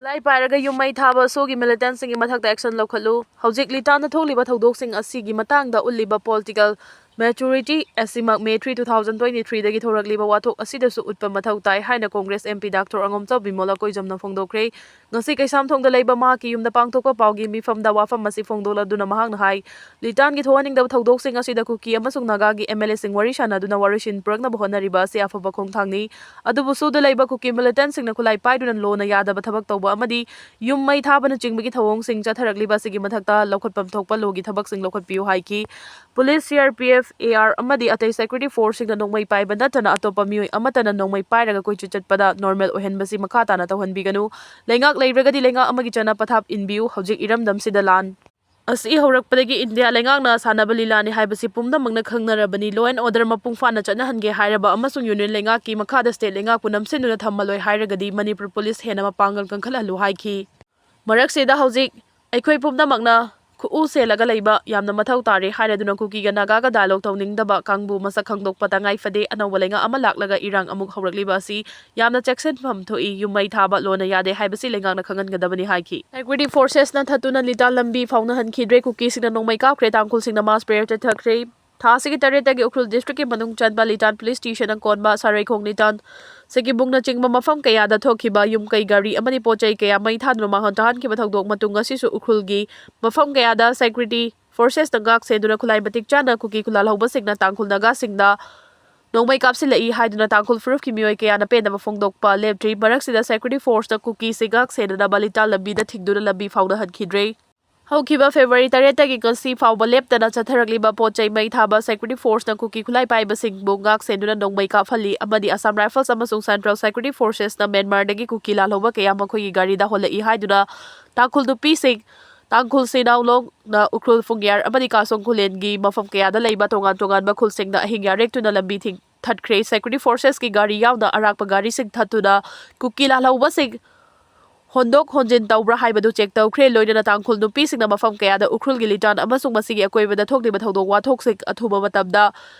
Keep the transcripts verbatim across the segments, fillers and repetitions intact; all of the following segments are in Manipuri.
ꯈꯨꯠꯂꯥꯏ ꯄꯥꯏꯔꯒ ꯌꯨꯝ ꯃꯩ ꯊꯥꯕ ꯁꯣꯒꯤ militantꯁꯤꯡꯒꯤ ꯃꯊꯛꯇ action ꯂꯧꯈꯠꯂꯨ꯫ ꯍꯧꯖꯤꯛ ꯂꯤꯇꯥꯟꯗ ꯊꯣꯛꯂꯤꯕ ꯊꯧꯗꯣꯛꯁꯤꯡ ꯑꯁꯤꯒꯤ ꯃꯇꯥꯡꯗ ꯎꯠꯂꯤꯕ political maturity ꯑꯁꯤꯃꯛ May three, two thousand twenty-threeꯗꯒꯤ ꯊꯣꯔꯛꯂꯤꯕ ꯋꯥꯊꯣꯛ ꯑꯁꯤꯗꯁꯨ ꯎꯠꯄ ꯃꯊꯧ ꯇꯥꯏ ꯍꯥꯏꯅ Congress MP Doctor ꯑꯉꯣꯝꯆꯥꯎ ꯕꯤꯃꯣꯜ ꯑꯀꯣꯏꯖꯝꯅ ꯐꯣꯡꯗꯣꯛꯈ꯭ꯔꯦ꯫ ꯉꯁꯤ ꯀꯩꯁꯥꯝꯊꯣꯡꯗ ꯂꯩꯕ ꯃꯍꯥꯛꯀꯤ ꯌꯨꯝꯗ ꯄꯥꯡꯊꯣꯛꯄ ꯄꯥꯎꯒꯤ ꯃꯤꯐꯝꯗ ꯋꯥꯐꯝ ꯑꯁꯤ ꯐꯣꯡꯗꯣꯛꯂꯗꯨꯅ ꯃꯍꯥꯛꯅ ꯍꯥꯏ, ꯂꯤꯇꯥꯟꯒꯤ ꯊꯣꯛꯍꯟꯅꯤꯡꯗꯕ ꯊꯧꯗꯣꯛꯁꯤꯡ ꯑꯁꯤꯗ ꯀꯨꯀꯤ ꯑꯃꯁꯨꯡ ꯅꯥꯒꯥꯒꯤ MLAꯁꯤꯡ ꯋꯥꯔꯤ ꯁꯥꯅꯗꯨꯅ ꯋꯥꯔꯣꯏꯁꯤꯟ ꯄꯨꯔꯛꯅꯕ ꯍꯣꯠꯅꯔꯤꯕ ꯑꯁꯤ ꯑꯐꯕ ꯈꯣꯡꯊꯥꯡꯅꯤ꯫ ꯑꯗꯨꯕꯨ ꯁꯣꯗ ꯂꯩꯕ ꯀꯨꯀꯤ militantꯁꯤꯡꯅ ꯈꯨꯠꯂꯥꯏ ꯄꯥꯏꯗꯨꯅ ꯂꯣꯅ ꯌꯥꯗꯕ ꯊꯕꯛ ꯇꯧꯕ ꯑꯃꯗꯤ ꯌꯨꯝ ꯃꯩ ꯊꯥꯕꯅꯆꯤꯡꯕꯒꯤ ꯊꯧꯑꯣꯡꯁꯤꯡ ꯆꯠꯊꯔꯛꯂꯤꯕ ꯑꯁꯤꯒꯤ ꯃꯊꯛꯇ ꯂꯧꯈꯠꯐꯝ ꯊꯣꯛꯄ ꯂꯣꯒꯤ ꯊꯕꯛꯁꯤꯡ ꯂꯧꯈꯠꯄꯤꯌꯨ ꯍꯥꯏꯈꯤ꯫ ꯄꯨꯂꯤꯁ, CRPF, AR ꯑꯃꯗꯤ ꯑꯇꯩ security forceꯁꯤꯡꯅ ꯅꯣꯡꯃꯩ ꯄꯥꯏꯕ ꯅꯠꯇꯅ ꯑꯇꯣꯞꯄ ꯃꯤꯑꯣꯏ ꯑꯃꯠꯇꯅ ꯅꯣꯡꯃꯩ ꯄꯥꯏꯔꯒ ꯀꯣꯏꯆꯠ ꯆꯠꯄꯗ normal ꯑꯣꯏꯍꯟꯕꯁꯤ ꯃꯈꯥ ꯇꯥꯅ ꯇꯧꯍꯟꯕꯤꯒꯅꯨ꯫ ꯂꯩꯉꯥꯛ ꯂꯩꯔꯒꯗꯤ ꯂꯩꯉꯥꯛ ꯑꯃꯒꯤ ꯆꯠꯅ ꯄꯊꯥꯞ ꯏꯟꯕꯤꯌꯨ꯫ ꯍꯧꯖꯤꯛ ꯏꯔꯝꯗꯝꯁꯤꯗ ꯂꯥꯟ ꯑꯁꯤ ꯍꯧꯔꯛꯄꯗꯒꯤ ꯏꯟꯗꯤꯌꯥ ꯂꯩꯉꯥꯛꯅ ꯁꯥꯟꯅꯕ ꯂꯤꯂꯥꯅꯤ ꯍꯥꯏꯕꯁꯤ ꯄꯨꯝꯅꯃꯛꯅ ꯈꯪꯅꯔꯕꯅꯤ꯫ Law and order ꯃꯄꯨꯡ ꯐꯥꯅ ꯆꯠꯅꯍꯟꯒꯦ ꯍꯥꯏꯔꯕ ꯑꯃꯁꯨꯡ union ꯂꯩꯉꯥꯛꯀꯤ ꯃꯈꯥꯗ state ꯂꯩꯉꯥꯛꯄꯨ ꯅꯝꯁꯤꯟꯗꯨꯅ ꯊꯝꯃꯂꯣꯏ ꯍꯥꯏꯔꯒꯗꯤ ꯃꯅꯤꯄꯨꯔ ꯄꯨꯂꯤꯁ ꯍꯦꯟꯅ ꯃꯄꯥꯡꯒꯜ ꯀꯟꯈꯠꯍꯜꯂꯨ ꯍꯥꯏꯈꯤ꯫ ꯃꯔꯛꯁꯤꯗ ꯍꯧꯖꯤꯛ ꯑꯩꯈꯣꯏ ꯄꯨꯝꯅꯃꯛꯅ ꯈꯨꯠꯎ ꯁꯦꯜꯂꯒ ꯂꯩꯕ ꯌꯥꯝꯅ ꯃꯊꯧ ꯇꯥꯔꯦ ꯍꯥꯏꯔꯗꯨꯅ ꯀꯨꯀꯤꯒ ꯅꯥꯒꯥꯒ dialogue ꯇꯧꯅꯤꯡꯗꯕ ꯀꯥꯡꯕꯨ ꯃꯁꯛ ꯈꯪꯗꯣꯛꯄ ꯇꯉꯥꯏ ꯐꯗꯦ꯫ ꯑꯅꯧꯕ ꯂꯩꯉꯥꯛ ꯑꯃ ꯂꯥꯛꯂꯒ ꯏꯔꯥꯡ ꯑꯃꯨꯛ ꯍꯧꯔꯛꯂꯤꯕ ꯑꯁꯤ ꯌꯥꯝꯅ ꯆꯦꯛꯁꯤꯟꯐꯝ ꯊꯣꯛꯏ꯫ ꯌꯨꯝ ꯃꯩ ꯊꯥꯕ ꯂꯣꯟꯅ ꯌꯥꯗꯦ ꯍꯥꯏꯕꯁꯤ ꯂꯩꯉꯥꯛꯅ ꯈꯪꯍꯟꯒꯗꯕꯅꯤ ꯍꯥꯏꯈꯤ꯫ Security forcesꯅ ꯊꯠꯇꯨꯅ ꯂꯤꯇꯥꯟ ꯂꯝꯕꯤ ꯐꯥꯎꯅꯍꯟꯈꯤꯗ꯭ꯔꯦ꯫ ꯀꯨꯀꯤꯁꯤꯡꯅ ꯅꯣꯡꯃꯩ ꯀꯥꯞꯈ꯭ꯔꯦ꯫ ꯇꯥꯡꯈꯨꯜꯁꯤꯡꯅ mass prayer ꯆꯠꯊꯈ꯭ꯔꯦ꯫ ꯊꯥ ꯑꯁꯤꯒꯤ ꯇꯔꯦꯠꯇꯒꯤ ꯎꯈ꯭ꯔꯨꯜ districtꯀꯤ ꯃꯅꯨꯡ ꯆꯟꯕ ꯂꯤꯇꯥꯟ police stationꯅ ꯀꯣꯟꯕ ꯁꯔꯩꯈꯣꯡ ꯂꯤꯇꯥꯟ ꯁꯤꯒꯤꯕꯨꯡꯅꯆꯤꯡꯕ ꯃꯐꯝ ꯀꯌꯥꯗ ꯊꯣꯛꯈꯤꯕ ꯌꯨꯝ ꯀꯩ, ꯒꯥꯔꯤ ꯑꯃꯗꯤ ꯄꯣꯠ ꯆꯩ ꯀꯌꯥ ꯃꯩ ꯊꯥꯗꯨꯅ ꯃꯥꯡꯍꯟ ꯇꯥꯍꯟꯈꯤꯕ ꯊꯧꯗꯣꯛ ꯃꯇꯨꯡ ꯉꯁꯤꯁꯨ ꯎꯈ꯭ꯔꯨꯜꯒꯤ ꯃꯐꯝ ꯀꯌꯥꯗ security forcesꯅ ꯉꯥꯛ ꯁꯦꯟꯗꯨꯅ ꯈꯨꯠꯂꯥꯏ ꯃꯇꯤꯛ ꯆꯥꯅ ꯀꯨꯀꯤ ꯈꯨꯂꯥꯜꯍꯧꯕꯁꯤꯡꯅ ꯇꯥꯡꯈꯨꯜ ꯅꯥꯒꯥꯁꯤꯡꯗ ꯅꯣꯡꯃꯩ ꯀꯥꯞꯁꯤꯜꯂꯛꯏ ꯍꯥꯏꯗꯨꯅ ꯇꯥꯡꯈꯨꯜ ꯐꯨꯔꯨꯞꯀꯤ ꯃꯤꯑꯣꯏ ꯀꯌꯥꯅ ꯄꯦꯟꯗꯕ ꯐꯣꯡꯗꯣꯛꯄ ꯂꯦꯞꯇ꯭ꯔꯤ꯫ ꯃꯔꯛꯁꯤꯗ security forceꯅ ꯀꯨꯀꯤꯁꯤꯡ ꯉꯥꯛ ꯁꯦꯟꯅꯅꯕ ꯂꯤꯇꯥꯟ ꯂꯝꯕꯤꯗ ꯊꯤꯡꯗꯨꯅ ꯂꯝꯕꯤ ꯐꯥꯎꯅꯍꯟꯈꯤꯗ꯭ꯔꯦ꯫ ꯍꯧꯈꯤꯕ February ꯇꯔꯦꯠꯇꯒꯤ ꯉꯁꯤ ꯐꯥꯎꯕ ꯂꯦꯞꯇꯅ ꯆꯠꯊꯔꯛꯂꯤꯕ ꯄꯣꯠ ꯆꯩ ꯃꯩ ꯊꯥꯕ security forceꯅ ꯀꯨꯀꯤ ꯈꯨꯠꯂꯥꯏ ꯄꯥꯏꯕꯁꯤꯡꯕꯨ ꯉꯥꯛ ꯁꯦꯟꯗꯨꯅ ꯅꯣꯡꯃꯩ ꯀꯥꯞꯍꯜꯂꯤ ꯑꯃꯗꯤ Assam Rifles ꯑꯃꯁꯨꯡ Central Security Forcesꯅ ꯃ꯭ꯌꯥꯟꯃꯥꯔꯗꯒꯤ ꯀꯨꯀꯤ ꯂꯥꯜꯍꯧꯕ ꯀꯌꯥ ꯃꯈꯣꯏꯒꯤ ꯒꯥꯔꯤꯗ ꯍꯣꯜꯂꯛꯏ ꯍꯥꯏꯗꯨꯅ ꯇꯥꯡꯈꯨꯜ ꯅꯨꯄꯤꯁꯤꯡ, ꯇꯥꯡꯈꯨꯜ ꯁꯤꯅꯥꯎꯂꯣꯡꯅ ꯎꯈ꯭ꯔꯨꯜ ꯐꯨꯡꯌꯥꯔ ꯑꯃꯗꯤ ꯀꯥꯁꯣꯡ ꯈꯨꯂꯦꯟꯒꯤ ꯃꯐꯝ ꯀꯌꯥꯗ ꯂꯩꯕ ꯇꯣꯉꯥꯟ ꯇꯣꯉꯥꯟꯕ ꯈꯨꯜꯁꯤꯡꯗ ꯑꯍꯤꯡ ꯌꯥꯔꯦꯛꯇꯨꯅ ꯂꯝꯕꯤ ꯊꯤꯡ-, ꯊꯠꯈ꯭ꯔꯦ꯫ Security Forcesꯀꯤ ꯒꯥꯔꯤ ꯌꯥꯎꯅ ꯑꯔꯥꯛꯄ ꯒꯥꯔꯤꯁꯤꯡ ꯊꯠꯇꯨꯅ ꯀꯨꯀꯤ ꯂꯥꯜꯍꯧꯕꯁꯤꯡ ꯍꯣꯟꯗꯣꯛ ꯍꯣꯟꯖꯤꯟ ꯇꯧꯕ꯭ꯔꯥ ꯍꯥꯏꯕꯗꯨ check ꯇꯧꯈ꯭ꯔꯦ꯫ ꯂꯣꯏꯅꯅ ꯇꯥꯡꯈꯨꯜ ꯅꯨꯄꯤꯁꯤꯡꯅ ꯃꯐꯝ ꯀꯌꯥꯗ ꯎꯈ꯭ꯔꯨꯜꯒꯤ ꯂꯤꯇꯥꯟ ꯑꯃꯁꯨꯡ ꯃꯁꯤꯒꯤ ꯑꯀꯣꯏꯕꯗ ꯊꯣꯛꯂꯤꯕ ꯊꯧꯗꯣꯛ ꯋꯥꯊꯣꯛꯁꯤꯡ ꯑꯊꯨꯕ ꯃꯇꯝꯗ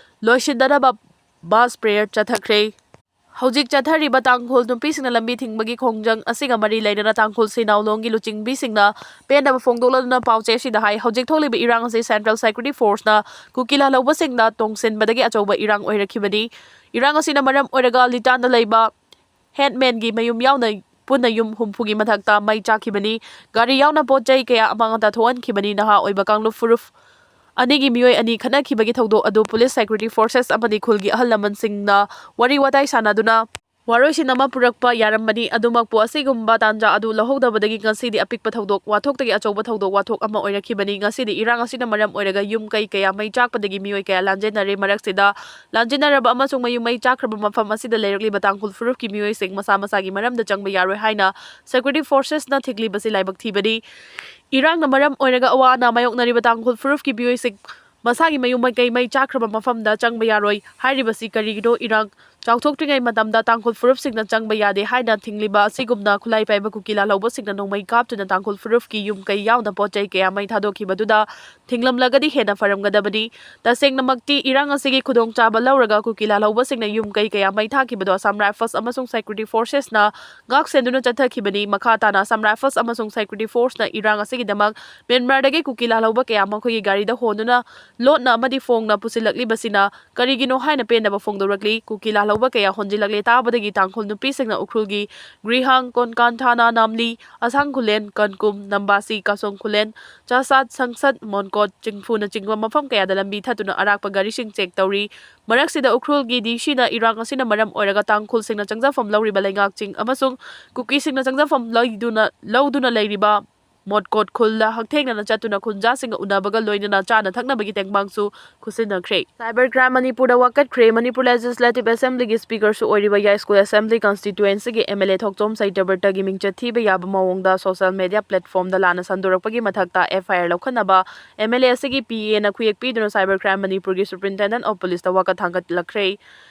ꯂꯣꯏꯁꯤꯟꯅꯅꯕ mass prayer ꯆꯠꯊꯈ꯭ꯔꯦ꯫ ꯍꯧꯖꯤꯛ ꯆꯠꯊꯔꯤꯕ ꯇꯥꯡꯈꯨꯜ ꯅꯨꯄꯤꯁꯤꯡꯅ ꯂꯝꯕꯤ ꯊꯤꯡꯕꯒꯤ ꯈꯣꯡꯖꯪ ꯑꯁꯤꯒ ꯃꯔꯤ ꯂꯩꯅꯅ ꯇꯥꯡꯈꯨꯜ ꯁꯤꯅꯥꯎꯂꯣꯡꯒꯤ ꯂꯨꯆꯤꯡꯕꯤꯁꯤꯡꯅ ꯄꯦꯟꯗꯕ ꯐꯣꯡꯗꯣꯛꯂꯗꯨꯅ ꯄꯥꯎꯆꯦ ꯑꯁꯤꯗ ꯍꯥꯏ, ꯍꯧꯖꯤꯛ ꯊꯣꯛꯂꯤꯕ ꯏꯔꯥꯡ ꯑꯁꯤ Central Security Forceꯅ ꯀꯨꯀꯤ ꯂꯥꯜꯍꯧꯕꯁꯤꯡꯅ ꯇꯣꯡꯁꯤꯟꯕꯗꯒꯤ ꯑꯆꯧꯕ ꯏꯔꯥꯡ ꯑꯣꯏꯔꯛꯈꯤꯕꯅꯤ꯫ ꯏꯔꯥꯡ ꯑꯁꯤꯅ ꯃꯔꯝ ꯑꯣꯏꯔꯒ ꯂꯤꯇꯥꯟꯗ ꯂꯩꯕ headmanꯒꯤ ꯃꯌꯨꯝ ꯌꯥꯎꯅ ꯄꯨꯟꯅ ꯌꯨꯝ ꯍꯨꯝꯐꯨꯒꯤ ꯃꯊꯛꯇ ꯃꯩ ꯆꯥꯛꯈꯤꯕꯅꯤ꯫ ꯒꯥꯔꯤ ꯌꯥꯎꯅ ꯄꯣꯠ ꯆꯩ ꯀꯌꯥ ꯑꯃꯥꯡ ꯑꯇꯥ ꯊꯣꯛꯍꯟꯈꯤꯕꯅꯤ꯫ ꯅꯍꯥ ꯑꯣꯏꯕ ꯀꯥꯡꯂꯨꯞ ꯐꯨꯔꯨꯞ ꯑꯅꯤꯒꯤ ꯃꯤꯑꯣꯏ ꯑꯅꯤ ꯈꯠꯅꯈꯤꯕꯒꯤ ꯊꯧꯗꯣꯛ ꯑꯗꯨ Police Security Forces ꯑꯃꯗꯤ ꯈꯨꯜꯒꯤ ꯑꯍꯜ ꯂꯃꯟꯁꯤꯡꯅ ꯋꯥꯔꯤ ꯋꯥꯇꯥꯏ ꯁꯥꯟꯅꯗꯨꯅ ꯋꯥꯔꯣꯏꯁꯤꯟ ꯑꯃ ꯄꯨꯔꯛꯄ ꯌꯥꯔꯝꯕꯅꯤ꯫ ꯑꯗꯨꯃꯛꯄꯨ ꯑꯁꯤꯒꯨꯝꯕ ꯇꯥꯟꯖꯥ ꯑꯗꯨ ꯂꯧꯍꯧꯗꯕꯗꯒꯤ ꯉꯁꯤꯗꯤ ꯑꯄꯤꯛꯄ ꯊꯧꯗꯣꯛ ꯋꯥꯊꯣꯛꯇꯒꯤ ꯑꯆꯧꯕ ꯊꯧꯗꯣꯛ ꯋꯥꯊꯣꯛ ꯑꯃ ꯑꯣꯏꯔꯛꯈꯤꯕꯅꯤ꯫ ꯉꯁꯤꯗꯤ ꯏꯔꯥꯡ ꯑꯁꯤꯅ ꯃꯔꯝ ꯑꯣꯏꯔꯒ ꯌꯨꯝ ꯀꯩ ꯀꯌꯥ ꯃꯩ ꯆꯥꯛꯄꯗꯒꯤ ꯃꯤꯑꯣꯏ ꯀꯌꯥ ꯂꯥꯟꯖꯦꯟꯅꯔꯦ꯫ ꯃꯔꯛꯁꯤꯗ ꯂꯥꯟꯖꯦꯟꯅꯔꯕ ꯑꯃꯁꯨꯡ ꯃꯌꯨꯝ ꯃꯩ ꯆꯥꯛꯈ꯭ꯔꯕ ꯃꯐꯝ ꯑꯁꯤꯗ ꯂꯩꯔꯛꯂꯤꯕ ꯇꯥꯡꯈꯨꯜ ꯐꯨꯔꯨꯞꯀꯤ ꯃꯤꯑꯣꯏꯁꯤꯡ ꯃꯁꯥ ꯃꯁꯥꯒꯤ ꯃꯔꯝꯗ ꯆꯪꯕ ꯌꯥꯔꯣꯏ ꯍꯥꯏꯅ Security Forcesꯅ ꯊꯤꯡꯂꯤꯕꯁꯤ ꯂꯥꯏꯕꯛ ꯊꯤꯕꯅꯤ꯫ ꯏꯔꯥꯡꯅ ꯃꯔꯝ ꯑꯣꯏꯔꯒ ꯑꯋꯥ ꯑꯅꯥ ꯃꯥꯌꯣꯛꯅꯔꯤꯕ ꯇꯥꯡꯈꯨꯜ ꯐꯨꯔꯨꯞꯀꯤ ꯃꯤꯑꯣꯏꯁꯤꯡ ꯃꯁꯥꯒꯤ ꯃꯌꯨꯝ ꯃꯀꯩ ꯃꯩ ꯆꯥꯛꯈ꯭ꯔꯕ ꯃꯐꯝꯗ ꯆꯪꯕ ꯌꯥꯔꯣꯏ ꯍꯥꯏꯔꯤꯕꯁꯤ ꯀꯔꯤꯒꯤꯅꯣ? ꯏꯔꯥꯡ ꯆꯥꯎꯊꯣꯛꯇ꯭ꯔꯤꯉꯩ ꯃꯇꯝꯗ ꯇꯥꯡꯈꯨꯜ ꯐꯨꯔꯨꯞꯁꯤꯡꯅ ꯆꯪꯕ ꯌꯥꯗꯦ ꯍꯥꯏꯅ ꯊꯤꯡꯂꯤꯕ ꯑꯁꯤꯒꯨꯝꯅ ꯈꯨꯠꯂꯥꯏ ꯄꯥꯏꯕ ꯀꯨꯀꯤ ꯂꯥꯜꯍꯧꯕꯁꯤꯡꯅ ꯅꯣꯡꯃꯩ ꯀꯥꯞꯇꯨꯅ ꯇꯥꯡꯈꯨꯜ ꯐꯨꯔꯨꯞꯀꯤ ꯌꯨꯝ ꯀꯩ ꯌꯥꯎꯅ ꯄꯣꯠ ꯆꯩ ꯀꯌꯥ ꯃꯩ ꯊꯥꯗꯣꯛꯈꯤꯕꯗꯨꯗ ꯊꯤꯡꯂꯝꯂꯒꯗꯤ ꯍꯦꯟꯅ ꯐꯔꯝꯒꯗꯕꯅꯤ꯫ ꯇꯁꯦꯡꯅꯃꯛꯇꯤ ꯏꯔꯥꯡ ꯑꯁꯤꯒꯤ ꯈꯨꯗꯣꯡꯆꯥꯕ ꯂꯧꯔꯒ ꯀꯨꯀꯤ ꯂꯥꯜꯍꯧꯕꯁꯤꯡꯅ ꯌꯨꯝ ꯀꯩ ꯀꯌꯥ ꯃꯩ ꯊꯥꯈꯤꯕꯗꯣ Assam Rifles ꯑꯃꯁꯨꯡ Security Forcesꯅ ꯉꯥꯛ ꯁꯦꯟꯗꯨꯅ ꯆꯠꯊꯈꯤꯕꯅꯤ꯫ ꯃꯈꯥ ꯇꯥꯅ Assam Rifles ꯑꯃꯁꯨꯡ Security Forceꯅ ꯏꯔꯥꯡ ꯑꯁꯤꯒꯤꯗꯃꯛ ꯃ꯭ꯌꯥꯟꯃꯥꯔꯗꯒꯤ ꯀꯨꯀꯤ ꯂꯥꯜꯍꯧꯕ ꯀꯌꯥ ꯃꯈꯣꯏꯒꯤ ꯒꯥꯔꯤꯗ ꯍꯣꯟꯗꯨꯅ ꯂꯣꯠꯅ ꯑꯃꯗꯤ ꯐꯣꯡꯅ ꯄꯨꯁꯤꯜꯂꯛꯂꯤꯕꯁꯤꯅ ꯀꯔꯤꯒꯤꯅꯣ ꯍꯥꯏꯅ ꯄꯦꯟꯗꯕ ꯐꯣꯡꯗꯣꯔꯛꯂꯤ꯫ ꯀꯨꯀꯤ ꯂꯥꯜꯍꯧꯕ ꯀꯌꯥ ꯍꯣꯟꯖꯤꯜꯂꯛꯂꯦ ꯇꯥꯕꯗꯒꯤ ꯇꯥꯡꯈꯨꯜ ꯅꯨꯄꯤꯁꯤꯡꯅ ꯎꯈ꯭ꯔꯨꯜꯒꯤ ꯒ꯭ꯔꯤꯍꯥꯡ, ꯀꯣꯟꯀꯥꯟꯊꯥꯅꯥ, ꯅꯥꯝꯂꯤ, ꯑꯁꯥꯡ ꯈꯨꯂꯦꯟ, ꯀꯟꯀꯨꯝ, ꯅꯝꯕꯥꯁꯤ, ꯀꯥꯁꯣꯡ ꯈꯨꯂꯦꯟ, ꯆꯥꯁꯥꯠ, ꯁꯪꯁꯠ, ꯃꯣꯟꯀꯣꯠ, ꯆꯤꯡꯐꯨꯅꯆꯤꯡꯕ ꯃꯐꯝ ꯀꯌꯥꯗ ꯂꯝꯕꯤ ꯊꯠꯇꯨꯅ ꯑꯔꯥꯛꯄ ꯒꯥꯔꯤꯁꯤꯡ ꯆꯦꯛ ꯇꯧꯔꯤ꯫ ꯃꯔꯛꯁꯤꯗ ꯎꯈ꯭ꯔꯨꯜꯒꯤ ꯗꯤ ꯁꯤꯅ ꯏꯔꯥꯡ ꯑꯁꯤꯅ ꯃꯔꯝ ꯑꯣꯏꯔꯒ ꯇꯥꯡꯈꯨꯜꯁꯤꯡꯅ ꯆꯪꯖꯐꯝ ꯂꯧꯔꯤꯕ ꯂꯩꯉꯥꯛꯁꯤꯡ ꯑꯃꯁꯨꯡ ꯀꯨꯀꯤꯁꯤꯡꯅ ꯆꯪꯖꯐꯝ ꯂꯩꯗꯨꯅ, ꯂꯧꯗꯨꯅ ꯂꯩꯔꯤꯕ ꯃꯣꯠꯀꯣꯠ ꯈꯨꯜꯗ ꯍꯛꯊꯦꯡꯅꯅ ꯆꯠꯇꯨꯅ ꯈꯨꯟꯖꯥꯁꯤꯡꯒ ꯎꯅꯕꯒ ꯂꯣꯏꯅꯅ ꯆꯥꯅ ꯊꯛꯅꯕꯒꯤ ꯇꯦꯡꯕꯥꯡꯁꯨ ꯈꯨꯠꯁꯤꯟꯅꯈ꯭ꯔꯦ꯫ Cyber Crime ꯃꯅꯤꯄꯨꯔꯗ ꯋꯥꯀꯠꯈ꯭ꯔꯦ꯫ ꯃꯅꯤꯄꯨꯔ Legislative Assemblyꯒꯤ Speakerꯁꯨ ꯑꯣꯏꯔꯤꯕ ꯌꯥꯏꯁ꯭ꯀꯨꯜ Assembly Constituencyꯒꯤ M L A ꯊꯣꯛꯆꯣꯝ ꯁꯩꯇꯕ꯭ꯔꯇꯒꯤ ꯃꯤꯡꯆꯠ ꯊꯤꯕ ꯌꯥꯕ ꯃꯑꯣꯡꯗ social media platformꯗ ꯂꯥꯟꯅ ꯁꯟꯗꯣꯔꯛꯄꯒꯤ ꯃꯊꯛꯇ F I R ꯂꯧꯈꯠꯅꯕ M L A ꯑꯁꯤꯒꯤ P Aꯅ ꯈꯨꯌꯦꯛ ꯄꯤꯗꯨꯅ Cyber Crime ꯃꯅꯤꯄꯨꯔꯒꯤ Superintendent of Policeꯇ ꯋꯥꯀꯠ ꯊꯥꯡꯒꯠꯂꯛꯈ꯭ꯔꯦ꯫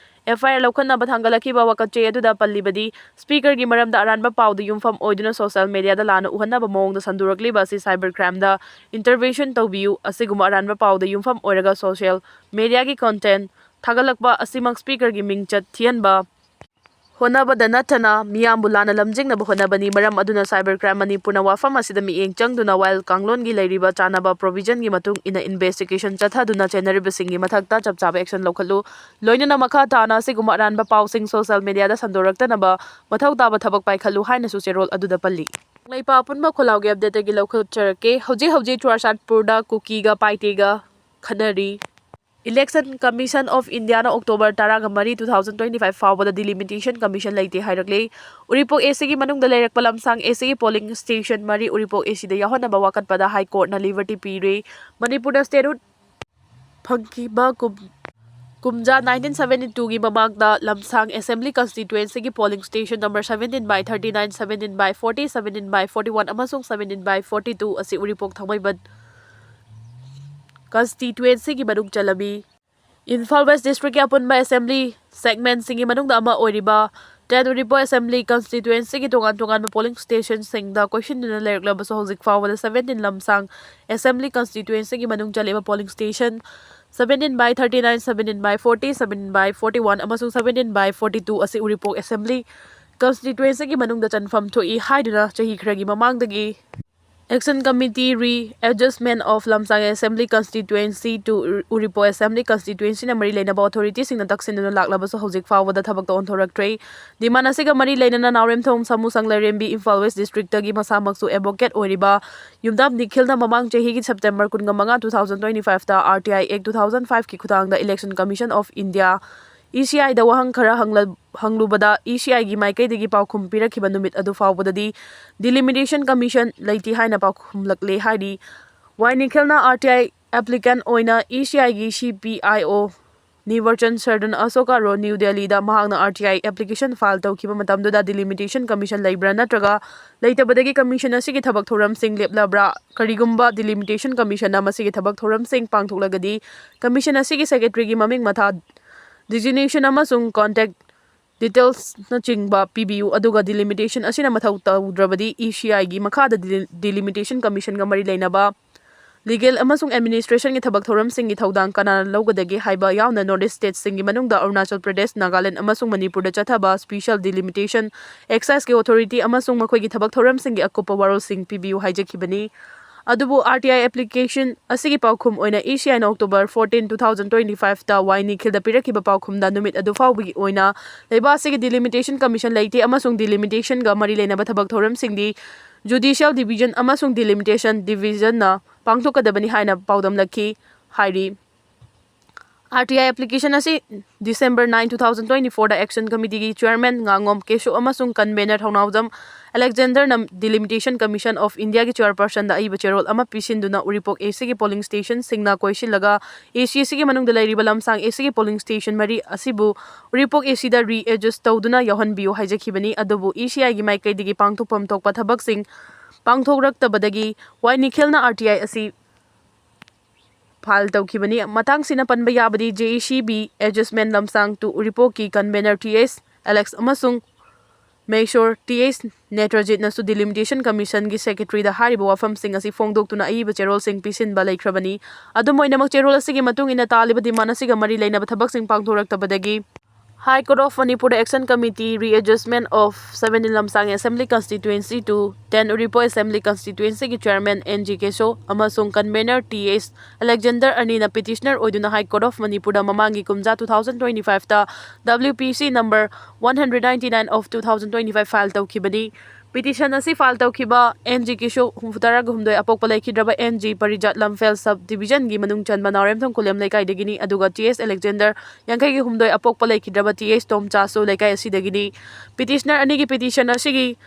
F I R ꯂꯧꯈꯠꯅꯕ ꯊꯥꯡꯒꯠꯂꯛꯈꯤꯕ ꯋꯥꯀꯠ ꯆꯦ ꯑꯗꯨꯗ ꯄꯜꯂꯤꯕꯗꯤ, Speakerꯒꯤ ꯃꯔꯝꯗ ꯑꯔꯥꯟꯕ ꯄꯥꯎꯗ ꯌꯨꯝꯐꯝ ꯑꯣꯏꯗꯨꯅ social mediaꯗ ꯂꯥꯟꯅ ꯎꯍꯟꯅꯕ ꯃꯑꯣꯡꯗ ꯁꯟꯗꯣꯔꯛꯂꯤꯕ ꯑꯁꯤ cyber crimeꯗ intervention ꯇꯧꯕꯤꯌꯨ꯫ ꯑꯁꯤꯒꯨꯝꯕ ꯑꯔꯥꯟꯕ ꯄꯥꯎꯗ ꯌꯨꯝꯐꯝ ꯑꯣꯏꯔꯒ social mediaꯒꯤ content ꯊꯥꯒꯠꯂꯛꯄ ꯑꯁꯤꯃꯛ Speakerꯒꯤ ꯃꯤꯡꯆꯠ ꯊꯤꯍꯟꯕ ꯍꯣꯠꯅꯕꯗ ꯅꯠꯇꯅ ꯃꯤꯌꯥꯝꯕꯨ ꯂꯥꯟꯅ ꯂꯝꯖꯤꯡꯅꯕ ꯍꯣꯠꯅꯕꯅꯤ꯫ ꯃꯔꯝ ꯑꯗꯨꯅ cyber crime ꯃꯅꯤꯄꯨꯔꯅ ꯋꯥꯐꯝ ꯑꯁꯤꯗ ꯃꯤꯠꯌꯦꯡ ꯆꯪꯗꯨꯅ ꯋꯥꯌꯦꯜ ꯀꯥꯡꯂꯣꯟꯒꯤ ꯂꯩꯔꯤꯕ ꯆꯥꯟꯅꯕ provision ꯒꯤ ꯃꯇꯨꯡ ꯏꯟꯅ investigation ꯆꯠꯊꯗꯨꯅ ꯆꯦꯟꯅꯔꯤꯕꯁꯤꯡꯒꯤ ꯃꯊꯛꯇ ꯆꯞ ꯆꯥꯕ action ꯂꯧꯈꯠꯂꯨ꯫ ꯂꯣꯏꯅꯅ ꯃꯈꯥ ꯇꯥꯅ ꯑꯁꯤꯒꯨꯝꯕ ꯑꯔꯥꯟꯕ ꯄꯥꯎꯁꯤꯡ social media ꯗ ꯁꯟꯗꯣꯔꯛꯇꯅꯕ ꯃꯊꯧ ꯇꯥꯕ ꯊꯕꯛ ꯄꯥꯏꯈꯠꯂꯨ ꯍꯥꯏꯅꯁꯨ ꯆꯦꯔꯣꯜ ꯑꯗꯨꯗ ꯄꯜꯂꯤ꯫ ꯀꯪꯂꯩꯄꯥꯛ ꯑꯄꯨꯟꯕ ꯈꯣꯜꯂꯥꯎꯒꯤ update ꯇꯒꯤ ꯂꯧꯈꯠꯆꯔꯛꯀꯦ꯫ ꯍꯧꯖꯤꯛ ꯍꯧꯖꯤꯛ ꯆꯨꯔꯥꯆꯥꯟꯄꯨꯔꯗ ꯀꯨꯀꯤꯒ ꯄꯥꯏꯇꯦꯒ ꯈꯠꯅꯔꯤ꯫ Election Commission of India ꯅ October ꯇꯔꯥꯒ ꯃꯔꯤ, two thousand twenty five ꯐꯥꯎꯕꯗ delimitation commission ꯂꯩꯇꯦ ꯍꯥꯏꯔꯛꯂꯦ꯫ ꯎꯔꯤꯄꯣꯛ AC ꯒꯤ ꯃꯅꯨꯡꯗ ꯂꯩꯔꯛꯄ ꯂꯝꯁꯥꯡ AC ꯒꯤ polling station ꯃꯔꯤ ꯎꯔꯤꯄꯣꯛ AC ꯗ ꯌꯥꯎꯍꯟꯅꯕ ꯋꯥꯀꯠꯄꯗ High Court ꯅ liberty ꯄꯤꯔꯦ꯫ ꯃꯅꯤꯄꯨꯔꯅ statehood ꯐꯪꯈꯤꯕ ꯀꯨꯝ-, ꯀꯨꯝꯖꯥ nineteen seventy two ꯒꯤ ꯃꯃꯥꯡꯗ ꯂꯝꯁꯥꯡ Assembly Constituency ꯒꯤ polling station number seventeen by thirty nine, seventeen by forty, seventeen by forty one ꯑꯃꯁꯨꯡ seventeen by forty two ꯑꯁꯤ ꯎꯔꯤꯄꯣꯛ ꯊꯥꯡꯃꯩꯕꯟ constituency ꯒꯤ ꯃꯅꯨꯡ ꯆꯜꯂꯝꯃꯤ꯫ ꯏꯝꯐꯥꯜ West District ꯀꯤ ꯑꯄꯨꯟꯕ assembly segment ꯁꯤꯡꯒꯤ ꯃꯅꯨꯡꯗ ꯑꯃ ꯑꯣꯏꯔꯤꯕ ten ꯎꯔꯤꯄꯣꯛ Assembly Constituency ꯒꯤ ꯇꯣꯉꯥꯟ ꯇꯣꯉꯥꯟꯕ polling station ꯁꯤꯡꯗ ꯀꯣꯏꯁꯤꯟꯗꯨꯅ ꯂꯩꯔꯛꯂꯕꯁꯨ, ꯍꯧꯖꯤꯛ ꯐꯥꯎꯕꯗ seventeen ꯂꯝꯁꯥꯡ Assembly Constituency ꯒꯤ ꯃꯅꯨꯡ ꯆꯜꯂꯤꯕ polling station seventeen by thirty nine, seventeen by forty, seventeen by forty one ꯑꯃꯁꯨꯡ seventeen by forty two ꯑꯁꯤ ꯎꯔꯤꯄꯣꯛ Assembly Constituency ꯒꯤ ꯃꯅꯨꯡꯗ ꯆꯟꯐꯝ ꯊꯣꯛꯏ ꯍꯥꯏꯗꯨꯅ ꯆꯍꯤ ꯈꯔꯒꯤ ꯃꯃꯥꯡꯗꯒꯤ Action Committee Readjustment of Lamsang Assembly Constituency to Uripo Assembly Constituency ꯅ ꯃꯔꯤ ꯂꯩꯅꯕ authority ꯁꯤꯡꯅ ꯇꯛꯁꯤꯟꯗꯨꯅ ꯂꯥꯛꯂꯕꯁꯨ, ꯍꯧꯖꯤꯛ ꯐꯥꯎꯕꯗ ꯊꯕꯛꯇ ꯑꯣꯟꯊꯣꯔꯛꯇ꯭ꯔꯦ꯫ Demand ꯑꯁꯤꯒ ꯃꯔꯤ ꯂꯩꯅꯅ ꯅꯥꯎꯔꯦꯝꯊꯣꯡ ꯁꯥꯃꯨ ꯁꯪꯂꯩꯔꯦꯝꯕꯤ, ꯏꯝꯐꯥꯜ West District ꯇꯒꯤ ꯃꯁꯥꯃꯛꯁꯨ advocate ꯑꯣꯏꯔꯤꯕ ꯌꯨꯝꯅꯥꯝ ꯅꯤꯈꯤꯜꯅ ꯃꯃꯥꯡ ꯆꯍꯤꯒꯤ September ꯀꯨꯟꯃꯉꯥ, two thousand twenty five ꯇ RTI Act two thousand five ꯀꯤ ꯈꯨꯠꯊꯥꯡꯗ Election Commission of India, ECI ꯗ ꯋꯥꯍꯪ ꯈꯔ ꯍꯪꯂ-, ꯍꯪꯂꯨꯕꯗ, ECI ꯒꯤ ꯃꯥꯏꯀꯩꯗꯒꯤ ꯄꯥꯎꯈꯨꯝ ꯄꯤꯔꯛꯈꯤꯕ ꯅꯨꯃꯤꯠ ꯑꯗꯨ ꯐꯥꯎꯕꯗꯗꯤ Delimitation Commission ꯂꯩꯇꯦ ꯍꯥꯏꯅ ꯄꯥꯎꯈꯨꯝꯂꯛꯂꯦ ꯍꯥꯏꯔꯤ꯫ ꯋꯥꯏ ꯅꯤꯈꯤꯜꯅ RTI applicant ꯑꯣꯏꯅ ECI ꯒꯤ CPIO ꯅꯤꯕꯔꯆꯟ ꯁꯔꯗꯟ ꯑꯁꯣꯀꯥ ꯔꯣ, ꯅ꯭ꯌꯨ ꯗꯦꯜꯂꯤꯗ ꯃꯍꯥꯛꯅ RTI application file ꯇꯧꯈꯤꯕ ꯃꯇꯝꯗꯨꯗ Delimitation Commission ꯂꯩꯕ꯭ꯔꯥ ꯅꯠꯇ꯭ꯔꯒ ꯂꯩꯇꯕꯗꯒꯤ commission ꯑꯁꯤꯒꯤ ꯊꯕꯛ ꯊꯧꯔꯝꯁꯤꯡ ꯂꯦꯞꯂꯕ꯭ꯔꯥ? ꯀꯔꯤꯒꯨꯝꯕ Delimitation Commission ꯅ ꯃꯁꯤꯒꯤ ꯊꯕꯛ ꯊꯧꯔꯝꯁꯤꯡ ꯄꯥꯡꯊꯣꯛꯂꯒꯗꯤ, commission ꯑꯁꯤꯒꯤ secretary ꯒꯤ ꯃꯃꯤꯡ ꯃꯊꯥ, designation ꯑꯃꯁꯨꯡ contact details ꯅꯆꯤꯡꯕ ꯄꯤꯕꯤꯌꯨ, ꯑꯗꯨꯒ Delimitation ꯑꯁꯤꯅ ꯃꯊꯧ ꯇꯧꯗ꯭ꯔꯕꯗꯤ ECI ꯒꯤ ꯃꯈꯥꯗ Deli-, Delimitation Commission ꯒ ꯃꯔꯤ ꯂꯩꯅꯕ legal ꯑꯃꯁꯨꯡ administrationꯒꯤ ꯊꯕꯛ ꯊꯧꯔꯝꯁꯤꯡꯒꯤ ꯊꯧꯗꯥꯡ ꯀꯅꯥꯅ ꯂꯧꯒꯗꯒꯦ ꯍꯥꯏꯕ ꯌꯥꯎꯅ North East stateꯁꯤꯡꯒꯤ ꯃꯅꯨꯡꯗ ꯑꯔꯨꯅꯥꯆꯜ ꯄ꯭ꯔꯗꯦꯁ, ꯅꯥꯒꯥꯂꯦꯟ ꯑꯃꯁꯨꯡ ꯃꯅꯤꯄꯨꯔꯗ ꯆꯠꯊꯕ special delimitation exerciseꯀꯤ authority ꯑꯃꯁꯨꯡ ꯃꯈꯣꯏꯒꯤ ꯊꯕꯛ ꯊꯧꯔꯝꯁꯤꯡꯒꯤ ꯑꯀꯨꯞꯄ ꯋꯥꯔꯣꯜꯁꯤꯡ ꯄꯤꯕꯤꯌꯨ ꯍꯥꯏꯖꯈꯤꯕꯅꯤ꯫ ꯑꯗꯨꯕꯨ R T I application ꯑꯁꯤꯒꯤ ꯄꯥꯎꯈꯨꯝ ꯑꯣꯏꯅ ACIꯅ October fourteen, two thousand twenty fiveꯇ ꯋꯥꯏ ꯅꯤꯈꯤꯜꯗ ꯄꯤꯔꯛꯈꯤꯕ ꯄꯥꯎꯈꯨꯝꯗ ꯅꯨꯃꯤꯠ ꯑꯗꯨ ꯐꯥꯎꯕꯒꯤ ꯑꯣꯏꯅ ꯂꯩꯕꯥꯛ ꯑꯁꯤꯒꯤ delimitation commission ꯂꯩꯇꯦ ꯑꯃꯁꯨꯡ delimitation ꯒ ꯃꯔꯤ ꯂꯩꯅꯕ ꯊꯕꯛ ꯊꯧꯔꯝꯁꯤꯡꯗꯤ Judicial Division ꯑꯃꯁꯨꯡ Delimitation Divisionꯅ ꯄꯥꯡꯊꯣꯛꯀꯗꯕꯅꯤ ꯍꯥꯏꯅ ꯄꯥꯎꯗꯝꯂꯛꯈꯤ ꯍꯥꯏꯔꯤ꯫ R T I application ꯑꯁꯤ December nine, two thousand twenty fourꯗ Action Committeeꯒꯤ Chairman ꯉꯥꯉꯣꯝ ꯀꯦꯁꯨ ꯑꯃꯁꯨꯡ Convener Thounaojam ꯑꯂꯦꯛꯖꯦꯟꯗꯔꯅ Delimitation Commission of Indiaꯒꯤ Chairpersonꯗ ꯑꯏꯕ ꯆꯦꯔꯣꯜ ꯑꯃ ꯄꯤꯁꯤꯟꯗꯨꯅ ꯎꯔꯤꯄꯣꯛ ACꯒꯤ polling stationꯁꯤꯡꯅ ꯀꯣꯏꯁꯤꯜꯂꯒ ACACꯒꯤ ꯃꯅꯨꯡꯗ ꯂꯩꯔꯤꯕ ꯂꯝꯁꯥꯡ ACꯒꯤ polling station ꯃꯔꯤ ꯑꯁꯤꯕꯨ ꯎꯔꯤꯄꯣꯛ ACꯗ readjust ꯇꯧꯗꯨꯅ ꯌꯥꯎꯍꯟꯕꯤꯌꯨ ꯍꯥꯏꯖꯈꯤꯕꯅꯤ꯫ ꯑꯗꯨꯕꯨ ACIꯒꯤ ꯃꯥꯏꯀꯩꯗꯒꯤ ꯄꯥꯡꯊꯣꯛꯐꯝ ꯊꯣꯛꯄ ꯊꯕꯛꯁꯤꯡ ꯄꯥꯡꯊꯣꯛꯂꯛꯇꯕꯗꯒꯤ ꯋꯥꯏ ꯅꯤꯈꯤꯜꯅ R T I ꯑꯁꯤ file ꯇꯧꯈꯤꯕꯅꯤ꯫ ꯃꯇꯥꯡꯁꯤꯅ ꯄꯟꯕ ꯌꯥꯕꯗꯤ JACB adjustment ꯂꯝꯁꯥꯡ to ꯎꯔꯤꯄꯣꯛꯀꯤ Convener Th ꯑꯂꯦꯛꯁ ꯑꯃꯁꯨꯡ Mayor Th ꯅꯦꯇ꯭ꯔꯖꯤꯠꯅꯁꯨ Delimitation Commissionꯒꯤ Secretaryꯗ ꯍꯥꯏꯔꯤꯕ ꯋꯥꯐꯝꯁꯤꯡ ꯑꯁꯤ ꯐꯣꯡꯗꯣꯛꯇꯨꯅ ꯑꯏꯕ ꯆꯦꯔꯣꯜꯁꯤꯡ ꯄꯤꯁꯤꯟꯕ ꯂꯩꯈ꯭ꯔꯕꯅꯤ꯫ ꯑꯗꯨꯝ ꯑꯣꯏꯅꯃꯛ, ꯆꯦꯔꯣꯜ ꯑꯁꯤꯒꯤ ꯃꯇꯨꯡ ꯏꯟꯅ ꯇꯥꯜꯂꯤꯕ demand ꯑꯁꯤꯒ ꯃꯔꯤ ꯂꯩꯅꯕ ꯊꯕꯛꯁꯤꯡ ꯄꯥꯡꯊꯣꯔꯛꯇꯕꯗꯒꯤ High Court of Manipurꯗ Action Committee Readjustment of seventeen ꯂꯝꯁꯥꯡ Assembly Constituency to ten Uripok Assembly Constituencyꯒꯤ Chairman N G ꯀꯦꯁꯣ ꯑꯃꯁꯨꯡ Convener Th ꯑꯂꯦꯛꯖꯦꯟꯗꯔ ꯑꯅꯤꯅ petitioner ꯑꯣꯏꯗꯨꯅ High Court of Manipurꯗ ꯃꯃꯥꯡꯒꯤ ꯀꯨꯝꯖꯥ two thousand twenty fiveꯇ W P C number one hundred ninety nine of two thousand twenty five file ꯇꯧꯈꯤꯕꯅꯤ꯫ Petition ꯑꯁꯤ file ꯇꯧꯈꯤꯕ N G ꯀꯦꯁꯣ ꯍꯨꯝꯐꯨꯇꯔꯥꯒ ꯍꯨꯝꯗꯣꯏ ꯑꯄꯣꯛꯄ ꯂꯩꯈꯤꯗ꯭ꯔꯕ N G ꯄꯔꯤꯖꯥꯠ ꯂꯝꯐꯦꯜ sub divisionꯒꯤ ꯃꯅꯨꯡ ꯆꯟꯕ ꯅꯥꯎꯔꯦꯝꯊꯣꯡ ꯈꯨꯂꯦꯝ ꯂꯩꯀꯥꯏꯗꯒꯤꯅꯤ, ꯑꯗꯨꯒ Th ꯑꯂꯦꯛꯖꯦꯟꯗꯔ ꯌꯥꯡꯈꯩꯒ ꯍꯨꯝꯗꯣꯏ ꯑꯄꯣꯛꯄ ꯂꯩꯈꯤꯗ꯭ꯔꯕ Th ꯇꯣꯝꯆꯥꯁꯨ ꯂꯩꯀꯥꯏ ꯑꯁꯤꯗꯒꯤꯅꯤ꯫ Petitioner ꯑꯅꯤꯒꯤ petition ꯑꯁꯤꯒꯤ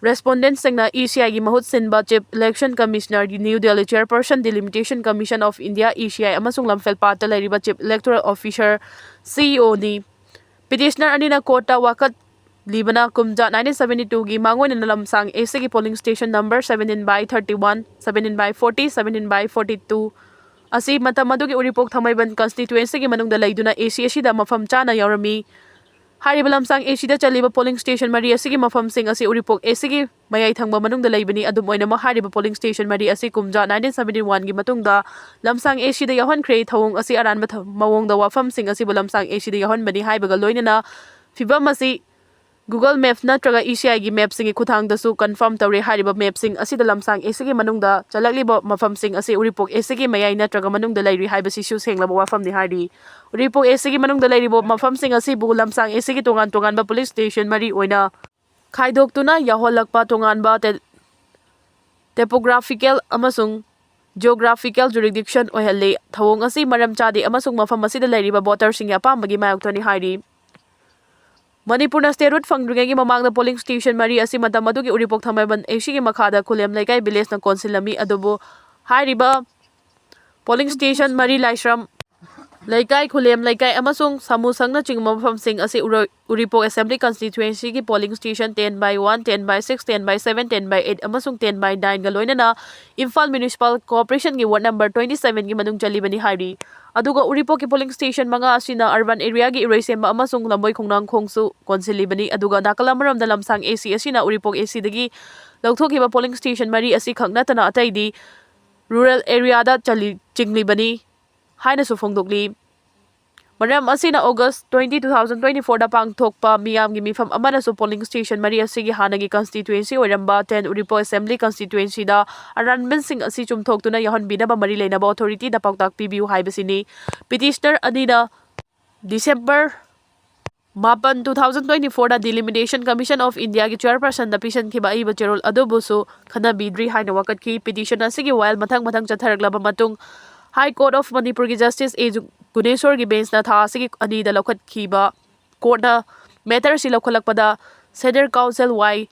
respondentꯁꯤꯡꯅ ACIꯒꯤ ꯃꯍꯨꯠ ꯁꯤꯟꯕ Chief Election Commissioner, New Delhi, Chairperson, Delimitation Commission of India, ACI, ꯑꯃꯁꯨꯡ ꯂꯝꯐꯦꯜꯄꯥꯠꯇ ꯂꯩꯔꯤꯕ Chief Electoral Officer, CEOꯅꯤ꯫ Petitioner ꯑꯅꯤꯅ courtꯇ ꯋꯥꯀꯠꯂꯤꯕꯅ ꯀꯨꯝꯖꯥ nineteen seventy twoꯒꯤ ꯃꯥꯡꯑꯣꯏꯅꯅ ꯂꯝꯁꯥꯡ ACꯒꯤ polling station number seventeen by thirty one, seventeen by forty, seventeen by forty two ꯑꯁꯤ ꯃꯇꯝ ꯑꯗꯨꯒꯤ ꯎꯔꯤꯄꯣꯛ ꯊꯥꯡꯃꯩꯕꯟ constituencyꯒꯤ ꯃꯅꯨꯡꯗ ꯂꯩꯗꯨꯅ ACACꯗ ꯃꯐꯝ ꯆꯥꯅ ꯌꯥꯎꯔꯝꯃꯤ꯫ ꯍꯥꯏꯔꯤꯕ ꯂꯝꯁꯥꯡ ꯑꯦ ꯁꯤꯗ ꯆꯜꯂꯤꯕ polling station ꯃꯔꯤ ꯑꯁꯤꯒꯤ ꯃꯐꯝꯁꯤꯡ ꯑꯁꯤ ꯎꯔꯤꯄꯣꯛ ꯑꯦ ꯁꯤꯒꯤ ꯃꯌꯥꯏ ꯊꯪꯕ ꯃꯅꯨꯡꯗ ꯂꯩꯕꯅꯤ꯫ ꯑꯗꯨꯝ ꯑꯣꯏꯅꯃꯛ, ꯍꯥꯏꯔꯤꯕ polling station ꯃꯔꯤ ꯑꯁꯤ ꯀꯨꯝꯖꯥ nineteen seventy one ꯒꯤ ꯃꯇꯨꯡꯗ ꯂꯝꯁꯥꯡ ꯑꯦ ꯁꯤꯗ ꯌꯥꯎꯍꯟꯈ꯭ꯔꯦ꯫ ꯊꯧꯑꯣꯡ ꯑꯁꯤ ꯑꯔꯥꯟꯕ ꯊ-, ꯃꯑꯣꯡꯗ ꯋꯥꯐꯝꯁꯤꯡ ꯑꯁꯤꯕꯨ ꯂꯝꯁꯥꯡ ꯑꯦ ꯁꯤꯗ ꯌꯥꯎꯍꯟꯕꯅꯤ ꯍꯥꯏꯕꯒ ꯂꯣꯏꯅꯅ ꯐꯤꯕꯝ ꯑꯁꯤ Google Maps ꯅꯠꯇ꯭ꯔꯒ E C I ꯒꯤ map ꯁꯤꯡꯒꯤ ꯈꯨꯠꯊꯥꯡꯗꯁꯨ confirm ꯇꯧꯔꯦ꯫ ꯍꯥꯏꯔꯤꯕ map ꯁꯤꯡ ꯑꯁꯤꯗ ꯂꯝꯁꯥꯡ ꯑꯦ ꯁꯤꯒꯤ ꯃꯅꯨꯡꯗ ꯆꯜꯂꯛꯂꯤꯕ ꯃꯐꯝꯁꯤꯡ ꯑꯁꯤ ꯎꯔꯤꯄꯣꯛ ꯑꯦ ꯁꯤꯒꯤ ꯃꯌꯥꯏ ꯅꯠꯇ꯭ꯔꯒ ꯃꯅꯨꯡꯗ ꯂꯩꯔꯤ ꯍꯥꯏꯕꯁꯤꯁꯨ ꯁꯦꯡꯂꯕ ꯋꯥꯐꯝꯅꯤ ꯍꯥꯏꯔꯤ꯫ ꯎꯔꯤꯄꯣꯛ ꯑꯦ ꯁꯤꯒꯤ ꯃꯅꯨꯡꯗ ꯂꯩꯔꯤꯕ ꯃꯐꯝꯁꯤꯡ ꯑꯁꯤꯕꯨ ꯂꯝꯁꯥꯡ ꯑꯦ ꯁꯤꯒꯤ ꯇꯣꯉꯥꯟ ꯇꯣꯉꯥꯟꯕ polling station ꯃꯔꯤ ꯑꯣꯏꯅ ꯈꯥꯏꯗꯣꯛꯇꯨꯅ ꯌꯥꯎꯍꯜꯂꯛꯄ ꯇꯣꯉꯥꯟꯕ ꯇꯦ-, topographical ꯑꯃꯁꯨꯡ geographical jurisdiction ꯑꯣꯏꯍꯜꯂꯤ꯫ ꯊꯧꯑꯣꯡ ꯑꯁꯤ ꯃꯔꯝ ꯆꯥꯗꯦ ꯑꯃꯁꯨꯡ ꯃꯐꯝ ꯑꯁꯤꯗ ꯂꯩꯔꯤꯕ voter ꯁꯤꯡꯒꯤ ꯑꯄꯥꯝꯕꯒꯤ ꯃꯥꯌꯣꯛꯇꯅꯤ ꯍꯥꯏꯔꯤ꯫ ꯃꯅꯤꯄꯨꯔꯅ statehood ꯐꯪꯗ꯭ꯔꯤꯉꯩꯒꯤ ꯃꯃꯥꯡꯗ polling station ꯃꯔꯤ ꯑꯁꯤ ꯃꯇꯝ ꯑꯗꯨꯒꯤ ꯎꯔꯤꯄꯣꯛ ꯊꯥꯡꯃꯩꯕꯟ ꯑꯦ ꯁꯤꯒꯤ ꯃꯈꯥꯗ ꯈꯨꯂꯦꯝ ꯂꯩꯀꯥꯏ village ꯅ ꯀꯣꯟꯁꯤꯜꯂꯝꯃꯤ꯫ ꯑꯗꯨꯕꯨ ꯍꯥꯏꯔꯤꯕ polling station ꯃꯔꯤ ꯂꯥꯏꯁ꯭ꯔꯝ ꯂꯩꯀꯥꯏ, ꯈꯨꯂꯦꯝ ꯂꯩꯀꯥꯏ ꯑꯃꯁꯨꯡ ꯁꯥꯃꯨꯁꯪꯅꯆꯤꯡꯕ ꯃꯐꯝꯁꯤꯡ ꯑꯁꯤ ꯎꯔꯣꯏ-, ꯎꯔꯤꯄꯣꯛ Assembly Constituency ꯒꯤ polling station ten by one, ten by six, ten by seven, ten by eight ꯑꯃꯁꯨꯡ ten by nine ꯒ ꯂꯣꯏꯅꯅ ꯏꯝꯐꯥꯜ Municipal Corporation ꯒꯤ ward number twenty seven ꯒꯤ ꯃꯅꯨꯡ ꯆꯜꯂꯤꯕꯅꯤ ꯍꯥꯏꯔꯤ꯫ ꯑꯗꯨꯒ ꯎꯔꯤꯄꯣꯛꯀꯤ polling station ꯃꯉꯥ ꯑꯁꯤꯅ urban area ꯒꯤ ꯏꯔꯣꯏꯁꯦꯝꯕ ꯑꯃꯁꯨꯡ ꯂꯝꯕꯣꯏ ꯈꯣꯡꯅꯥꯡꯈꯣꯡꯁꯨ ꯀꯣꯟꯁꯤꯜꯂꯤꯕꯅꯤ꯫ ꯑꯗꯨꯒ ꯅꯥꯀꯜ ꯑꯃꯔꯣꯝꯗ ꯂꯝꯁꯥꯡ ꯑꯦ ꯁꯤ ꯑꯁꯤꯅ ꯎꯔꯤꯄꯣꯛ ꯑꯦ ꯁꯤꯗꯒꯤ ꯂꯧꯊꯣꯛꯈꯤꯕ polling station ꯃꯔꯤ ꯑꯁꯤ ꯈꯛ ꯅꯠꯇꯅ ꯑꯇꯩꯗꯤ rural area ꯗ ꯆꯜꯂꯤ-, ꯆꯤꯡꯂꯤꯕꯅꯤ ꯍꯥꯏꯅꯁꯨ ꯐꯣꯡꯗꯣꯛꯂꯤ꯫ ꯃꯔꯝ ꯑꯁꯤꯅ August twenty, two thousand twenty four ꯗ ꯄꯥꯡꯊꯣꯛꯄ ꯃꯤꯌꯥꯝꯒꯤ ꯃꯤꯐꯝ ꯑꯃꯅꯁꯨ polling station ꯃꯔꯤ ꯑꯁꯤꯒꯤ ꯍꯥꯟꯅꯒꯤ constituency ꯑꯣꯏꯔꯝꯕ ten ꯎꯔꯤꯄꯣꯛ Assembly Constituency ꯗ ꯑꯔꯥꯟꯕꯁꯤꯡ ꯑꯁꯤ ꯆꯨꯝꯊꯣꯛꯇꯨꯅ ꯌꯥꯎꯍꯟꯕꯤꯅꯕ ꯃꯔꯤ ꯂꯩꯅꯕ authority ꯗ ꯄꯥꯎꯇꯥꯛ ꯄꯤꯕꯤꯌꯨ ꯍꯥꯏꯕꯁꯤꯅꯤ꯫ Petitioner ꯑꯅꯤꯅ December ꯃꯥꯄꯟ, two thousand twenty four the Delimitation Commission of India ꯒꯤ chairperson ꯗ ꯄꯤꯁꯤꯟꯈꯤꯕ ꯑꯏꯕ ꯆꯦꯔꯣꯜ ꯑꯗꯨꯕꯨꯁꯨ ꯈꯟꯅꯕꯤꯗ꯭ꯔꯤ ꯍꯥꯏꯅ ꯋꯥꯀꯠꯈꯤ꯫ Petition ꯑꯁꯤꯒꯤ ꯋꯥꯌꯦꯜ ꯃꯊꯪ ꯃꯊꯪ ꯆꯠꯊꯔꯛꯂꯕ ꯃꯇꯨꯡ, High Court of ꯃꯅꯤꯄꯨꯔꯒꯤ Justice ꯑꯦ ꯖꯨ-, ꯒꯨꯅꯦꯁꯣꯔꯒꯤ bench ꯅ ꯊꯥ ꯑꯁꯤꯒꯤ ꯑꯅꯤꯗ ꯂꯧꯈꯠꯈꯤꯕ court ꯅ matter ꯑꯁꯤ ꯂꯧꯈꯠꯂꯛꯄꯗ, senior counsel ꯋꯥꯏ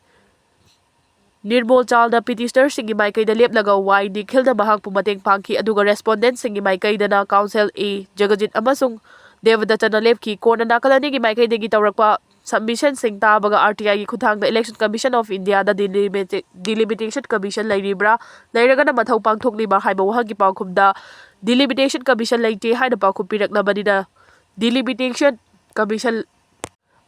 ꯅꯤꯔꯃꯣꯜ ꯆꯥꯜꯗ petitioner ꯁꯤꯡꯒꯤ ꯃꯥꯏꯀꯩꯗ ꯂꯦꯞꯂꯒ ꯋꯥꯏ ꯅꯤꯈꯤꯜꯅ ꯃꯍꯥꯛꯄꯨ ꯃꯇꯦꯡ ꯄꯥꯡꯈꯤ, ꯑꯗꯨꯒ respondent ꯁꯤꯡꯒꯤ ꯃꯥꯏꯀꯩꯗꯅ counsel ꯑꯦ ꯖꯒꯖꯤꯠ ꯑꯃꯁꯨꯡ ꯗꯦꯕꯗꯠꯇꯅ ꯂꯦꯞꯈꯤ꯫ ꯀꯣꯟꯅ ꯅꯥꯀꯜ ꯑꯅꯤꯒꯤ ꯃꯥꯏꯀꯩꯗꯒꯤ ꯇꯧꯔꯛꯄ submission ꯁꯤꯡ ꯇꯥꯕꯒ R T I ꯒꯤ ꯈꯨꯠꯊꯥꯡꯗ Election Commission of India the delimita-, Delimitation Commission ꯂꯩꯔꯤꯕ꯭ꯔꯥ, ꯂꯩꯔꯒꯅ ꯃꯊꯧ ꯄꯥꯡꯊꯣꯛꯂꯤꯕ꯭ꯔꯥ ꯍꯥꯏꯕ ꯋꯥꯍꯪꯒꯤ ꯄꯥꯎꯈꯨꯝꯗ Delimitation Commission ꯂꯩꯇꯦ ꯍꯥꯏꯅ ꯄꯥꯎꯈꯨꯝ ꯄꯤꯔꯛꯂꯕꯅꯤꯅ, Delimitation Commission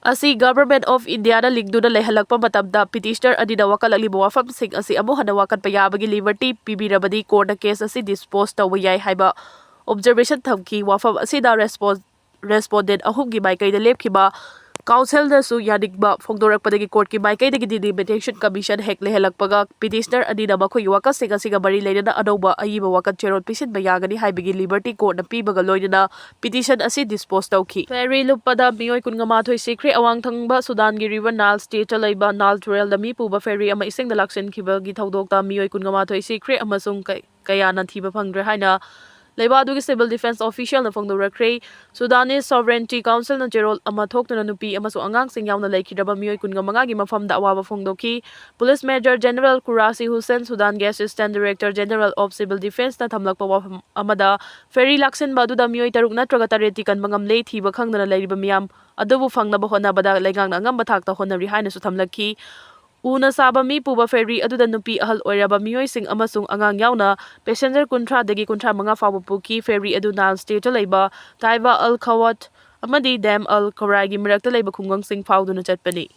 ꯑꯁꯤ Government of Indiaꯅ ꯂꯤꯡꯗꯨꯅ ꯂꯩꯍꯜꯂꯛꯄ ꯃꯇꯝꯗ petitioner ꯑꯅꯤꯅ ꯋꯥꯀꯠꯂꯛꯂꯤꯕ ꯋꯥꯐꯝꯁꯤꯡ ꯑꯁꯤ ꯑꯃꯨꯛ ꯍꯟꯅ ꯋꯥꯀꯠꯄ ꯌꯥꯕꯒꯤ liberty ꯄꯤꯕꯤꯔꯕꯗꯤ courtꯅ case ꯑꯁꯤ dispose ꯇꯧꯕ ꯌꯥꯏ ꯍꯥꯏꯕ observation ꯊꯝꯈꯤ꯫ ꯋꯥꯐꯝ ꯑꯁꯤꯗ respon-, respondent ꯑꯍꯨꯝꯒꯤ ꯃꯥꯏꯀꯩꯗ ꯂꯦꯞꯈꯤꯕ counselꯅꯁꯨ ꯌꯥꯅꯤꯡꯕ ꯐꯣꯡꯗꯣꯔꯛꯄꯗꯒꯤ courtꯀꯤ ꯃꯥꯏꯀꯩꯗꯒꯤ Delimitation Commission ꯍꯦꯛ ꯂꯩꯍꯜꯂꯛꯄꯒ petitioner ꯑꯅꯤꯅ ꯃꯈꯣꯏꯒꯤ ꯋꯥꯀꯠꯁꯤꯡ ꯑꯁꯤꯒ ꯃꯔꯤ ꯂꯩꯅꯅ ꯑꯅꯧꯕ ꯑꯏꯕ ꯋꯥꯀꯠ ꯆꯦꯔꯣꯜ ꯄꯤꯁꯤꯟꯕ ꯌꯥꯒꯅꯤ ꯍꯥꯏꯕꯒꯤ liberty courtꯅ ꯄꯤꯕꯒ ꯂꯣꯏꯅꯅ petition ꯑꯁꯤ dispose ꯇꯧꯈꯤ꯫ Ferry ꯂꯨꯞꯄꯗ ꯃꯤꯑꯣꯏ ꯀꯨꯟꯃꯉꯥ ꯁꯤꯈ꯭ꯔꯦ꯫ ꯑꯋꯥꯡ ꯊꯪꯕ ꯁꯨꯗꯥꯟꯒꯤ River Nile stateꯇ ꯂꯩꯕ Nile Turtleꯗ ꯃꯤ ꯄꯨꯕ ferry ꯑꯃ ꯏꯁꯤꯡꯗ ꯂꯥꯛꯁꯤꯟꯈꯤꯕꯒꯤ ꯊꯧꯗꯣꯛꯇ ꯃꯤꯑꯣꯏ ꯀꯨꯟꯃꯉꯥ ꯁꯤꯈ꯭ꯔꯦ ꯑꯃꯁꯨꯡ ꯀ-, ꯀꯌꯥꯅ ꯊꯤꯕ ꯐꯪꯗ꯭ꯔꯦ ꯍꯥꯏꯅ ꯂꯩꯕꯥꯛ ꯑꯗꯨꯒꯤ civil defence officialꯅ ꯐꯣꯡꯗꯣꯔꯛꯈ꯭ꯔꯦ꯫ Sudanese Sovereignty Councilꯅ ꯆꯦꯔꯣꯜ ꯑꯃ ꯊꯣꯛꯇꯨꯅ ꯅꯨꯄꯤ ꯑꯃꯁꯨꯡ ꯑꯉꯥꯡꯁꯤꯡ ꯌꯥꯎꯅ ꯂꯩꯈꯤꯗ꯭ꯔꯕ ꯃꯤꯑꯣꯏ ꯀꯨꯟꯃꯉꯥꯒꯤ ꯃꯐꯝꯗ ꯑꯋꯥꯕ ꯐꯣꯡꯗꯣꯛꯈꯤ꯫ Police Major General Kurasi Hussein, ꯁꯨꯗꯥꯟꯒꯤ Assistant Director General of Civil Defenceꯅ ꯊꯝꯂꯛꯄ ꯋꯥꯐꯝ ꯑꯃꯗ, ferry ꯂꯥꯛꯁꯤꯟꯕ ꯑꯗꯨꯗ ꯃꯤꯑꯣꯏ ꯇꯔꯨꯛ ꯅꯠꯇ꯭ꯔꯒ ꯇꯔꯦꯠꯇꯤ ꯀꯟꯕ ꯉꯝꯂꯦ꯫ ꯊꯤꯕ ꯈꯪꯗꯅ ꯂꯩꯔꯤꯕ ꯃꯤꯌꯥꯝ ꯑꯗꯨꯕꯨ ꯐꯪꯅꯕ ꯍꯣꯠꯅꯕꯗ ꯂꯩꯉꯥꯛꯅ ꯑꯉꯝꯕ ꯊꯥꯛꯇ ꯍꯣꯠꯅꯔꯤ ꯍꯥꯏꯅꯁꯨ ꯊꯝꯂꯛꯈꯤ꯫ ꯎꯅ ꯁꯥꯕ ꯃꯤ ꯄꯨꯕ ferry ꯑꯗꯨꯗ ꯅꯨꯄꯤ, ꯑꯍꯜ ꯑꯣꯏꯔꯕ ꯃꯤꯑꯣꯏꯁꯤꯡ ꯑꯃꯁꯨꯡ ꯑꯉꯥꯡ ꯌꯥꯎꯅ passenger ꯀꯨꯟꯊ꯭ꯔꯥꯗꯒꯤ ꯀꯨꯟꯊ꯭ꯔꯥ ꯃꯉꯥ ꯐꯥꯎꯕ ꯄꯨꯈꯤ꯫ Ferry ꯑꯗꯨ Nile stateꯇ ꯂꯩꯕ Taiba al Khawat ꯑꯃꯗꯤ Dam al Khawraiꯒꯤ ꯃꯔꯛꯇ ꯂꯩꯕ ꯈꯨꯡꯒꯪꯁꯤꯡ ꯐꯥꯎꯗꯨꯅ ꯆꯠꯄꯅꯤ꯫